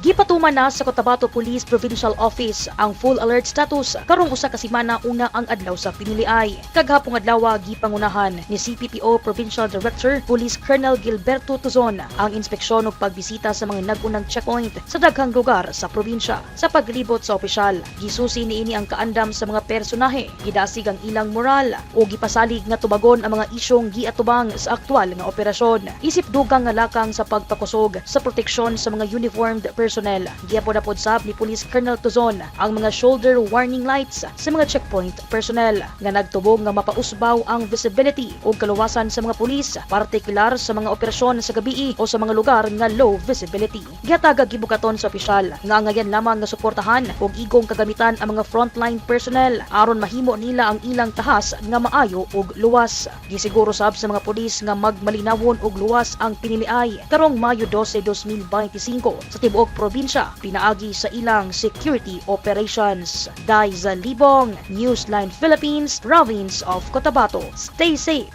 Gipatuman na sa Cotabato Police Provincial Office ang full alert status karong 1 ka semana una ang adlaw sa piniliay. Kagahapong adlaw, gipangunahan ni CPPO Provincial Director Police Colonel Gilberto Tuzon ang inspeksyon ug pagbisita sa mga nag-unang checkpoint sa daghang lugar sa probinsya. Sa paglibot sa opisyal, gisusi niini ang kaandam sa mga personahe, gidasig ang ilang moral ug gipasalig nga tubagon ang mga isyong giatubang sa aktual nga operasyon. Isip dugang nga lakang sa pagpakusog sa proteksyon sa mga uniformed personnel, gihapon na pod sab ni Police Colonel Tuzon ang mga shoulder warning lights sa mga checkpoint personnel nga nagtubong nga mapausbaw ang visibility ug kaluwasan sa mga pulis, partikular sa mga operasyon sa gabii o sa mga lugar nga low visibility. Gihatagag gibukaton sa opisyal nga angayan lamang nga suportahan ug igong kagamitan ang mga frontline personnel aron mahimo nila ang ilang tahas nga maayo ug luwas. Gisiguro sab sa mga pulis nga magmalinawon og luwas ang piniliay karong Mayo 12, 2025 sa tibuok probinsya pinaagi sa ilang security operations. Daiza Libong, Newsline Philippines, Province of Cotabato. Stay safe.